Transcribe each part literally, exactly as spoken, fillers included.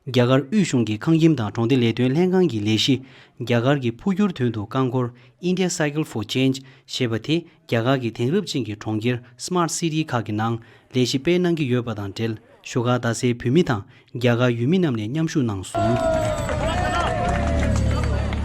རྒྱ་གར་དབུས་གཞུང་གི་ཁང་ཁྱིམ་དང་གྲོང་སྡེ་ལས་དོན་ལྷན་ཁང་གི་ལས་གཞི། རྒྱ་གར་གྱི་འཕོ་འགྱུར་དོན་དུ་རྐང་འཁོར་India Cycle for Change ཞེས་པ་དེ་རྒྱ་གར་གྱི་དེང་རབས་ཅན་གྱི་གྲོང་ཁྱེར་Smart City ཁག་གི་ནང་ལས་གཞི་སྤེལ་གནང་གི་ཡོད་པ་དང་འབྲེལ། བཞུགས་སྒར་རྡ་སའི་བོད་མི་དང་རྒྱ་གར་ཡུལ་མི་རྣམས་ནས་མཉམ་ཞུགས་གནང་སོང་།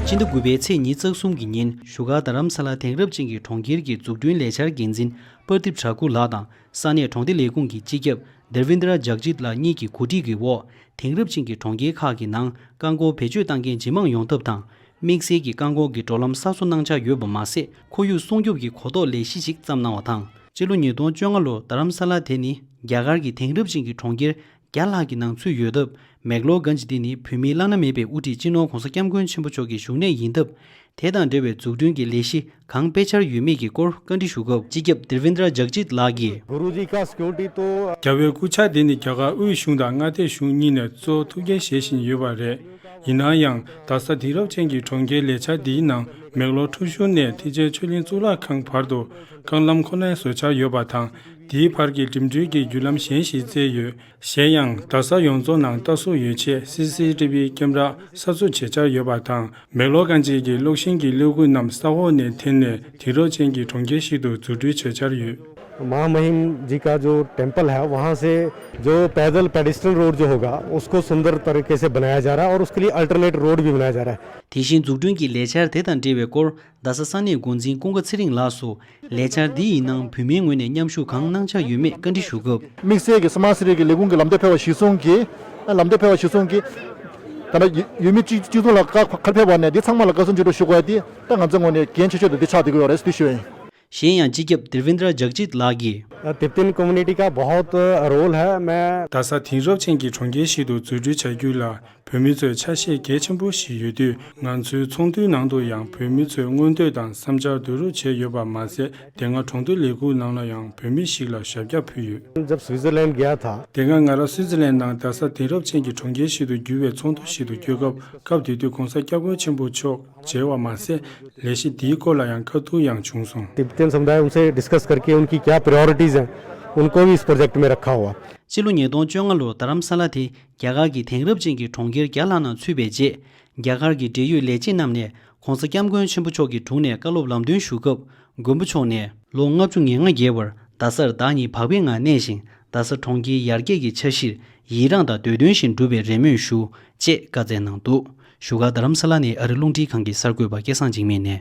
སྤྱི་ཟླ་དགུ་པའི་ཚེས་ཉི་ཤུ་རྩ་གསུམ་གྱི་ཉིན་བཞུགས་སྒར་རྡ་རམ་ས་ལ་དེང་རབས་ཅན་གྱི་གྲོང་ཁྱེར་གྱི་འཛུགས་སྐྲུན་ལས་འཆར་འགན་འཛིན་པར་དིབ་གྲགས་སྐུ་ལགས་དང་ས་གནས་གྲོང་སྡེ་ལས་ཁུངས་ཀྱི་སྤྱི་ཁྱབ་དེ་བིན་དྲ་ཇག་ཇིད་ལགས་གཉིས་ཀྱི་གོ་སྒྲིག་གི་འོག་དེང་རབས་ཅན་གྱི་གྲོང་ཁྱེར་ཁག་གི་ནང་རྐང་འཁོར་བེད་སྤྱོད་བཏང་མཁན་ཇེ་མང་ཡོང་ཐབས་དང་། དམིགས་བསལ་གྱི་རྐང་འཁོར་གྱི་འགྲོ་ལམ་གསར་བཟོ་གནང་འཆར་ཡོད་པ་མ་ཟད། ཁོར་ཡུག་སྲུང་སྐྱོབ་ཀྱི་གོ་རྟོགས་ལས་གཞི་ཞིག་བརྩམས་གནང་བ་དང་། སྤྱི་ལོ་ཉིས་སྟོང་བཅོ་ལྔ་ལོར་རྡ་རམ་ས་ལ་དེ་ནི་རྒྱ་གར་གྱི་དེང་རབས་ཅན་གྱི་གྲོང་ཁྱེར་བརྒྱ་ལྷག་གི་ནང་ཚུད་ཡོད་སྟབས། མེག་ལོར་གྷན་ཇི་འདི་ནི་བོད་མིའི་བླ་ན་མེད་པའི་དབུ་ཁྲིད་སྤྱི་ནོར་༧གོང་ས་༧སྐྱབས་མགོན་ཆེན་པོ་མཆོག་གི་བཞུགས་གནས་ཡིན་སྟབས། དེ་དང་འབྲེལ་བའི་འཛུགས་སྐྲུན་གྱི་ལས་གཞི་གང་སྤེལ་འཆར་ཡོད་མེད་ཀྱི་སྐོར་བཀའ་འདྲི་ཞུ་སྐབས། སྤྱི་ཁྱབ་དེ་བིན་དྲ་ཇག་ཇིད་ལགས་ཀྱིས། गुरुजी का सिक्योरिटी तो རྒྱལ་བའི་སྐུ་ཕྱྭ་འདི་ནི་རྒྱ་གར་དབུས་གཞུང་དང་མངའ་སྡེ་གཞུང་གཉིས་ནས་གཙོ་ཐུགས་འགན་བཞེས་བཞིན་ཡོད་པ་རེད། ཡིན་ན་ཡང་རྡ་ས་དེང་རབས་ཅན་གྱི་གྲོང་ཁྱེར་ལས་འཆར་འདིའི་ནང་མེག་ལོར་ཁྲོ་ཤུལ་ནས་ཐེག་ཆེན་ཆོས་གླིང་གཙུག་ལག་ཁང་བར་དུ་རྐང་ལམ་ཁོ་ནའི་བཟོ་འཆར་ཡོད་པ་དང་། དེའི་བར་གྱི་འགྲིམ་འགྲུལ་གྱི་བརྒྱུད་ལམ་གཞན་ཞིག་བཙལ་ཡོད། གཞན་ཡང་རྡ་ས་ཡོངས་རྫོགས་ནང་ལྟ་སོར་ཡོད་ཆེད་སི་སི་ཊི་བི་ཀེམ་ར་གསར་བཟོ་བྱེད་འཆར་ཡོད་པ་དང་། མེག་ལོར་གྷན་ཇི་གི་གློག་ཤིང་གི་ཀློག་སྐུད་རྣམས་ས་འོག་ནས་འཐེན་ནས་དེང་རབས་ཅན་གྱི་གྲོང་ཁྱེར་ཞིག་ཏུ་འཛུགས་སྐྲུན་བྱེད་འཆར་ཡོད། महामहिम जी का जो टेम्पल है, वहाँ से जो पैदल पेडेस्ट्रियन रोड जो होगा, उसको सुंदर तरीके से बनाया जा रहा है और उसके लिए अल्टरनेट रोड भी बनाया जा रहा है। དེ་བཞིན་འཛུགས་སྐྲུན་གྱི་ལས་འཆར་དེ་དང་འབྲེལ་བའི་སྐོར། རྡ་ས་ས་གནས་འགོ་འཛིན་ཀུན་དགའ་ཚེ་རིང་ལགས་སུ། ལས་འཆར་འདི་ཡི་ནང་བོད་མིའི་ངོས་ནས་མཉམ་ཞུགས་གང་གནང་འཆར་ཡོད་མེད་བཀའ་འདྲི་ཞུ་སྐབས། དམིགས་བསལ་གྱི་སི་མཱཊ་སི་ཊི་གི་ལས་ཁུངས་ཀྱི་ལམ་སྟོན་ཕེབས་པ་གཞིར་བཟུང་གིས། ལམ་སྟོན་ཕེབས་པ་གཞིར་བཟུང་གིས། ད་ལྟ་ཡུལ་མི་སྤྱི་སྤྱི་ཚོགས་ལ་བཀའ་ཁ་ཕེབས་པ་ནས་འདི་ཚང་མ་ལ་བཀའ་གསུང་ཆེད་དུ་ཞུ་དགོས་ཡ་དེ་ད་ང་ཚོའི་ངོས་ནས་འགན་ཆེ་ཤོས་དེ་འདི་ཆགས་བསྡད་ཀྱི་ཡོད་རེད་ཟེར་ཞུ་ཡ་ཡིན། གཞན་ཡང་སྤྱི་ཁྱབ་དེ་བིན་དྲ་ཇག་ཇིད་ལགས་ཀྱིས། तिब्बतियन कम्युनिटी का बहुत रोल है। मैं རྡ་ས་དེང་རབས་ཅན་གྱི་གྲོང་ཁྱེར་ཞིག་ཏུ་འཛུགས་སྐྲུན་བྱ་རྒྱུ་ལ་བོད་མི་ཚོས་ཆ་ཤས་གལ་ཆེན་པོ་ཞིག་ཡོད་དུས། ང་ཚོའི་ཚོགས་འདུའི་ནང་དུ་ཡང་བོད་མི་ཚོས་མངོན་འདོད་དང་བསམ་འཆར་བསྡུ་རུབ་བྱས་ཡོད་པ་མ་ཟད། དེ་སྔ་གྲོང་སྡེ་ལས་ཁུངས་ནང་ལ་ཡང་བོད་མི་ཞིག་ལ་ཞབས་བཀྱག་ཕུལ་ཡོད། जब स्विट्जरलैंड गया था དེ་སྔ་ང་རང་སུའི་ཙི་ལན་ནང་རྡ་ས་དེང་རབས་ཅན་གྱི་གྲོང་ཁྱེར་ཞིག་ཏུ་འགྱུར་བའི་ཚོགས་འདུ་ཞིག་ཏུ་བསྐྱོད་སྐབས། སྐབས་དེ་དུས་༧གོང་ས་༧སྐྱབས་མགོན་ཆེན་པོ་མཆོག་མཇལ་བ་མ་ཟད། ལས་གཞི་འདིའི་སྐོར་ལ་ཡང་བཀའ་བསྡུར་ཡང་བྱུང་སོང་། तिब्बतियन समुदाय उनसे डिस्कस करके उनकी क्या प्रायोरिटीज हैं, उनको भी इस प्रोजेक्ट में रखा हुआ। སྤྱི་ལོ་ཉིས་སྟོང་བཅོ་ལྔ་ལོར་རྡ་རམ་ས་ལ་དེ་རྒྱ་གར་གྱི་དེང་རབས་ཅན་གྱི་གྲོང་ཁྱེར་བརྒྱ་ལྷག་ནང་ཚུད་པའི་རྗེས། རྒྱ་གར་གྱི་འབྲེལ་ཡོད་ལས་བྱེད་རྣམས་ནས་༧གོང་ས་༧སྐྱབས་མགོན་ཆེན་པོ་མཆོག་གི་དྲུང་ནས་བཀའ་སློབ་ལམ་སྟོན་ཞུ་སྐབས། མགོན་པོ་མཆོག་ནས་ལོ་ལྔ་བཅུ་ང་ལྔ་བརྒལ་བར་རྡ་སར་བདག་ཉིད་བག་ཕེབས་ངང་གནས་ཤིང་། རྡ་ས་གྲོང་ཁྱེར་ཡར་རྒྱས་ཀྱི་འཆར་གཞིར་ཡི་རངས་དང་འདོད་དོན་བཞིན་འགྲུབ་པའི་རེ་སྨོན་ཞུ། ཅེས་བཀའ་སྩལ་གནང་འདུག་བཞུགས་སྒར་རྡ་རམ་ས་ལ་ནས་ཨ་རི་རླུང་འཕྲིན་ཁང་གི་གསར་འགོད་པ་སྐལ་བཟང་འཇིགས་མེད་ནས།